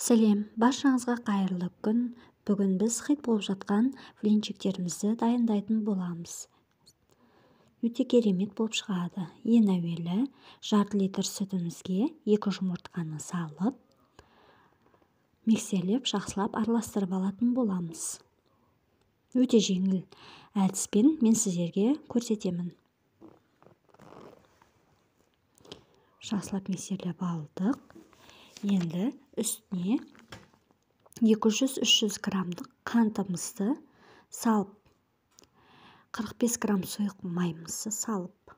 Сәлем, баршаңызға қайырлы күн. Бүгін біз хит болып жатқан блинчиктерімізді дайындайтын боламыз. Өте керемет болып шығады. Ең әуелі жарты литр сүтімізге 2 жұмыртқаны салып, миксерлеп жақсылап араластырып алатын боламыз. Өте жеңіл әдіспен мен сіздерге көрсетемін. Жақсылап миксерлеп алдық. Енді үстіне 200-300 граммдық қантымызды салып, 45 грамм сұйық майымызды салып,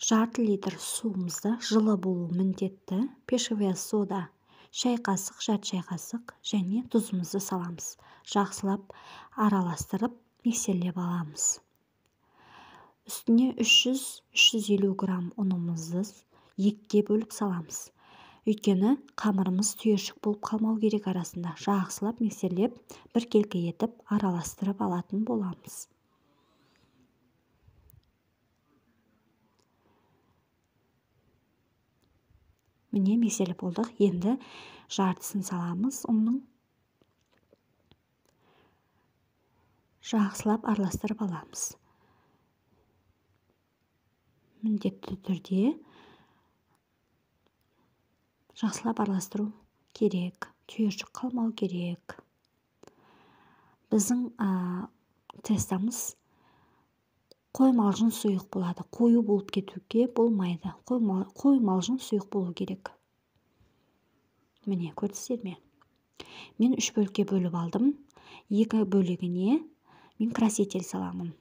жарты литр суымызды, жылы болу міндетті, пищевая сода шай қасық, жарты шай қасық және тұзымызды саламыз. Жақсылап араластырып, миксерлеп аламыз. Үстіне 300-350 грамм ұнымызды екіге бөліп саламыз. Өйткені қамырымыз түйіршік болып қалмау керек арасында. Жақсылап миксерлеп, біркелкі етіп араластырып алатын боламыз. Міне, миксерлеп болдық. Енді жартысын саламыз ұнның. Жақсылап араластырып аламыз. Міндетті түрде жақсылап араластыру керек, түйіршік қалмау керек. Біздің тестамыз қоймалжың сұйық болады, қою болып кетуге болмайды. Қоймалжың сұйық болу керек. Міне, көрдіңіздер ме? Мен 3 бөлікке бөліп алдым. 2 бөлігіне мен краситель саламын.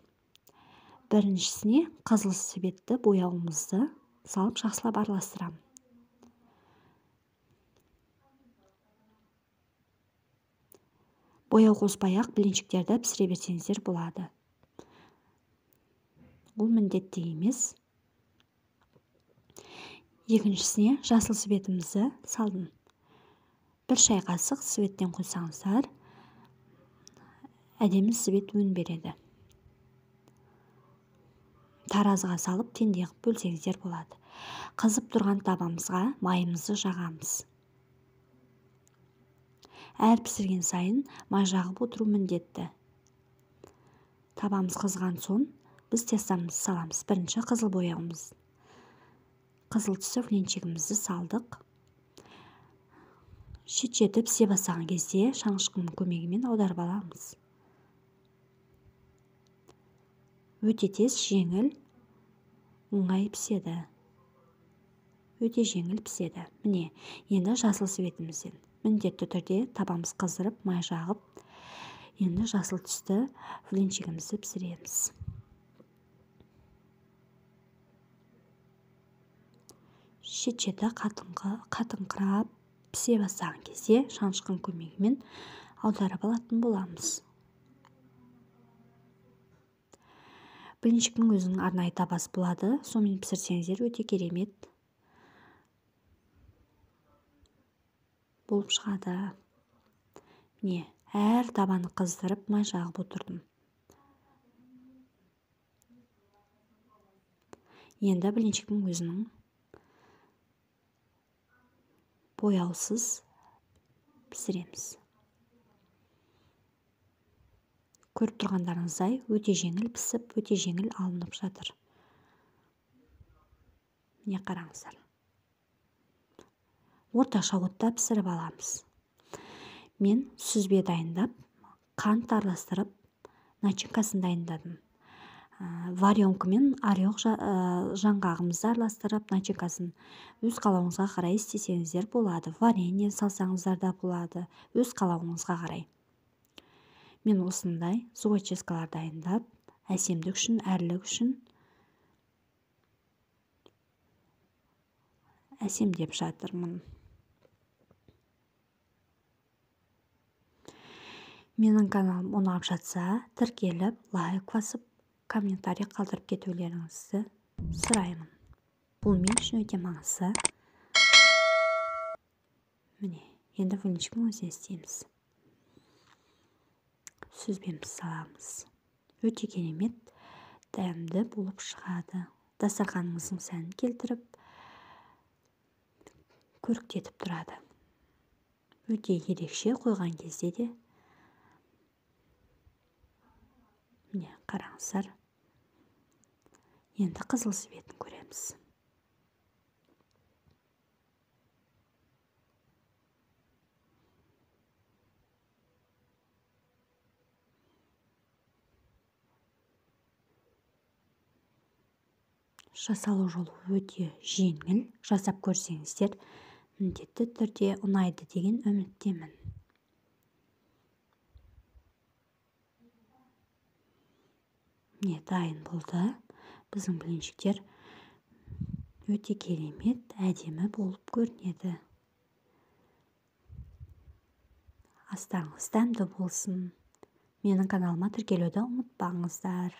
Біріншісіне қызыл цветті бояуымызды салып жақсылап араластырамын. Бояу қоспай-ақ блинчиктерді пісіре берсеңіздер болады. Ол міндетті емес. Екіншісіне жасыл цветімізді салдым. 1 шай қасық цветтен қойсаңыздар, әдемі цвет өң береді. Таразыға салып теңдей қылып бөлсеңіздер болады. Қызып тұрған табамызға майымызды жағамыз. Әр пісірген сайын май жағып отыру міндетті. Табамыз қызған соң біз тестамызды саламыз. Бірінші қызыл бояуымыз. Қызыл түсі блинчигімізді салдық. Шет-шеті пісе бастаған кезде шанышқының көмегімен аударып аламыз. Өте тез, жеңіл, оңай піседі. Өте жеңіл піседі. Міне, енді жасыл цветімізден. Міндетті түрде табамыз қыздырып, май жағып, енді жасыл түсті блинчигімізді пісіреміз. Шет-шеті қатыңқырап пісе бастаған кезде шанышқының көмегімен аударып алатын боламыз. Блинчиктің өзінің арнайы табасы болады, сонымен пісірсеңіздер өте керемет болып шығады. Міне, әр табаны қыздырып, май жағып отырдым. Енді блинчиктің өзінің бояусыз пісіреміз. Көріп тұрғандарыңыздай, өте жеңіл пісіп, өте жеңіл алынып жатыр. Міне, қараңыздар. Орташа отта пісіріп аламыз. Мен сүзбе дайындап, қант араластырып, начинкасын дайындадым. Варенкамен орех жаңғағымызды араластырып, начинкасын өз қалауыңызға қарай істесеңіздер болады. Варенье салсаңыздар да болады, өз қалауыңызға қарай. Мен осындай зубочисткалар дайындап, әсемдік үшін, әрлік үшін әсемдеп жатырмын. Менің каналым ұнап жатса, тіркеліп, лайк басып, комментарий қалдырып кетулеріңізді сұраймын. Бұл мен үшін өте маңызды. Міне, енді блинчиктің өзін істейміз. Сүзбеміз саламыз. Өте керемет, дәмді болып шығады. Дастарханыңыздың сәнін келтіріп, көріктетіп тұрады. Өте ерекше қойған кезде де. Міне, қараңыздар. Енді қызыл цветін көреміз. Жасалу жолы өте жеңіл. Жасап көрсеңіздер, міндетті түрде ұнайды деген үміттемін. Міне, дайын болды. Біздің блинчиктер өте керемет, әдемі болып көрінеді. Астарыңыз дәмді болсын. Менің каналыма тіркелуді ұмытпаңыздар.